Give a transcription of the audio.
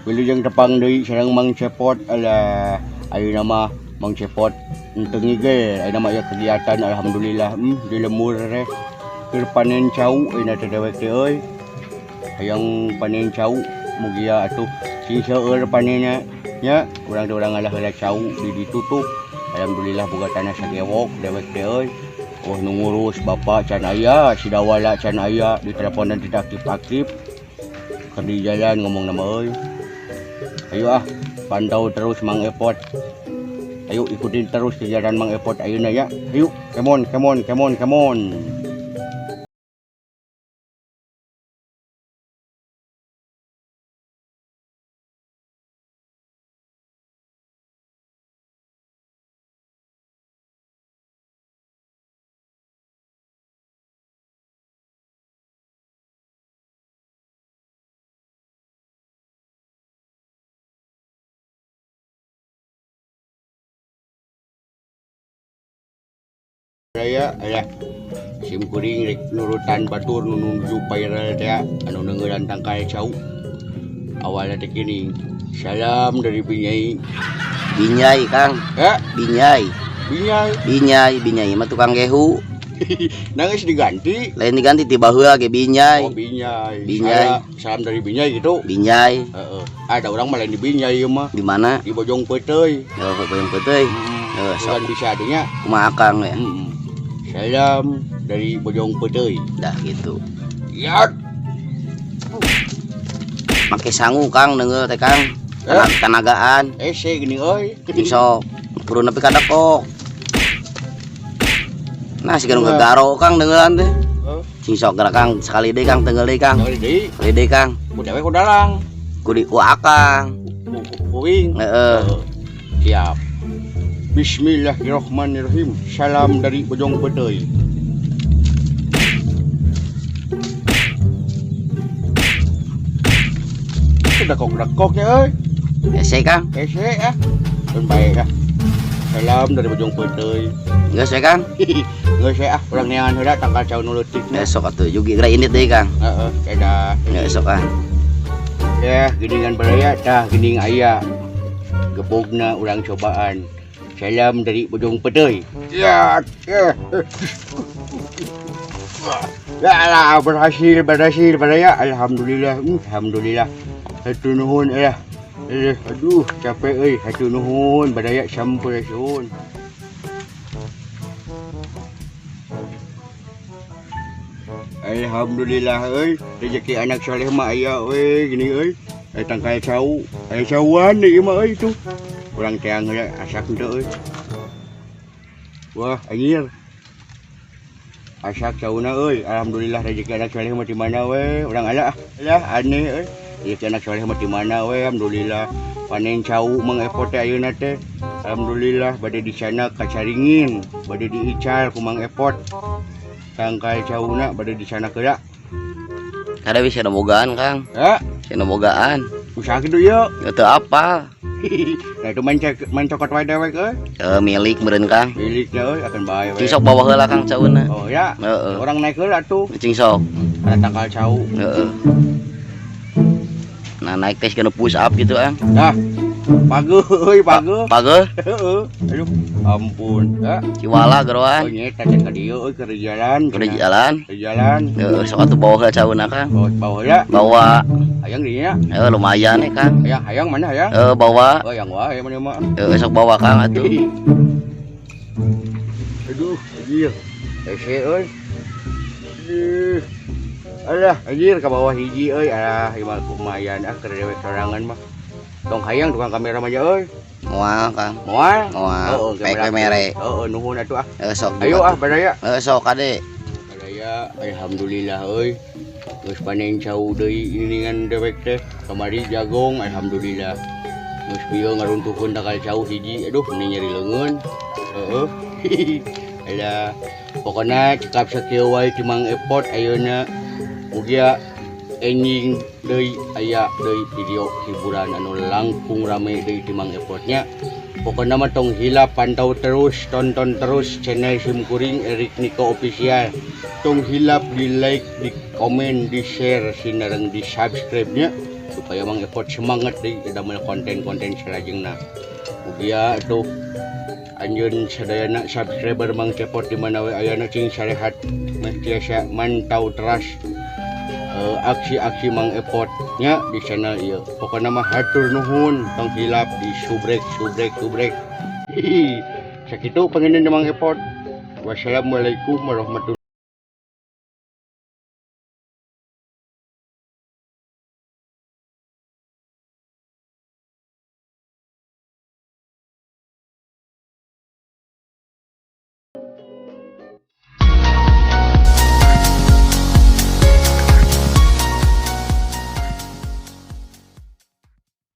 Wilujeng tepang deui sareng Mang Cepot. Alah, ayeuna mah Mang Cepot henteu ngigel. Ayeuna mah aya kegiatan alhamdulillah di lembur teh. Keur panen cau ayeuna teh dewek teh euy. Hayang panen cau mugia atuh sing seueur panenna nya. Urang teh urang ngalah heula cau di ditutup. Alhamdulillah boga tanah sagewok dewek teh euy. Oh nu ngurus bapak can aya, si Dawala can aya, di teleponan tidak aktif-aktif. Keur di jalan ngomong nama euy. Ayo ah, pantau terus Mang Epot. Ayo ikutin terus kegiatan Mang Epot ayeuna ya. Ayo, come on, come on, come on, come on. Raya, ayah sim kuring rek nurutan batur nu nuju viral teh anu neungeulan tangkal cau. Awalna teh gini, salam dari Binyai. Binyai, Kang. Ya? Binyai. Binyai. Binyai, Binyai mah tukang gehu. Nangis diganti. Lain diganti ti baheula ge Binyai. Oh, Binyai. Binyai. Salam dari Binyai gitu. Binyai. Heeh. Ada orang mah lain di Binyai ieu mah. Di mana? Di Bojong Peuteuy. Oh, Bojong Peuteuy. Heeh, bukan sok. Bisa adanya. Kumaha Kang ya? Salam dari Bojong Peuteuy. Dah gitu. Ya. Make sangu Kang neungeul teh Kang. Eh? Tanagaan. Ese gini euy. Cing sok turun nepi ka dekok. Nah, siga nu ngegaro Kang neungeulan teh. Heeh. Cing sok gerak Kang sekali deui Kang teungeul deui Kang. Sekali deui. Sekali deui Kang. Ku dewe ku dalang. Ku di ku akang. Ku kuing. Heeh. Siap. Bismillahirrahmanirrahim. Salam dari Bojong Peuteuy. Dekok-dekoknya euy. Hese Kang. Hese ah. Keun bae ah. Salam dari Bojong Peuteuy. Geus we Kang. Geus we ah, urang neangan heula tangkal cau nu leutik. Besok atuh jugi geura indit deui Kang. Heeh, dadah. Geus sok ah. Ya, geuningan baraya tah geuning aya. Gebogna urang cobaan. Salam dari Bojong Peuteuy. Ya. Ya lah, berhasil, berhasil baraya. Alhamdulillah, alhamdulillah. Hatur nuhun lah. Aduh, capek euy. Hatur nuhun baraya sampurasun. Alhamdulillah euy, rezeki anak soleh mah aya euy gini euy. Aya tangkal cau, aya cauan deui mah euy tuh. Urang teang heula asak henteu euy. Wah, anjir. Asak cauna euy. Alhamdulillah rezeki anak soleh mah di mana we? Urang ala ah. Alah aneh euy. Rezeki anak soleh mah di mana we? Alhamdulillah. Panen cau Mang Epot teh ayeuna teh. Alhamdulillah bade di sana kacaringin, bade diical ku Mang Epot. Tangkal cauna bade di sana keula. Kada bisa nobogaan Kang. Ya. Bisa nobogaan. Usaha kitu ieu. Ya teu apal. Nah itu main cokot wae dewek euy. Milik meureun Kang. Milik nya euy akan bae we. Cing sok bawa heula Kang cauna. Oh ya. Heeh. Orang naik heula tuh. Cing sok. Ada tangkal cau. Heeh. Nah naik teh kena push up gitu Kang. Nah. Pageuh euy, pageuh. Pageuh? Heeh. Aduh, ampun. Ya. Ciwala geroan. Oh nya teh ka dieu euy keur jalan. Keur jalan. Keur jalan. Heeh, sok atuh bawa heula cauna Kang. Bawa, bawa heula. Bawa. Hayang dinya. Heeh, lumayan ya Kang. Hayang, hayang mana hayang? Heeh, bawa. Oh, hayang wae mana mah. Heeh, sok bawa Kang atuh. Aduh, anjir. Hese euy. Aduh. Alah, anjir ka bawah hiji euy. Alah, ieu mah lumayan ah keur dewek sorangan mah. Tong hayang tukang kamera mah euy. Moal Kang. Moal? Moal. Heeh, Pek mere. Heeh, nuhun atuh ah. Heeh, sok. Ayo ah baraya. Heeh, sok kade. Baraya, alhamdulillah euy. Geus panen cau deui iningan dewek teh. Kamari jagong alhamdulillah. Geus bieu ngaruntuhkeun tangkal cau hiji. Aduh, meni nyeri leungeun. Heeh. Alah, pokona cekap sakieu wae ti Mang Epot ayeuna. Mugia enjing deui aya deui video hiburan anu langkung rame deui ti Mang Epotnya. Pokona mah tong hilap pantau terus, tonton terus channel sim kuring Erik Niko Official. Tong hilap di like, di komen, di share, sinareng di subscribe nya. Supaya Mang Epot semangat deui damel konten-konten salajengna. Mugia atuh anjeun sadayana subscriber Mang Cepot di mana we ayana cing sarehat, meh tiasa mantau teras aksi-aksi Mang Epot nya di channel ieu. Pokokna mah hatur nuhun, tong hilap di subrek subrek subrek. Hihi. Sakitu panginten Mang Epot. Wassalamualaikum warahmatullahi.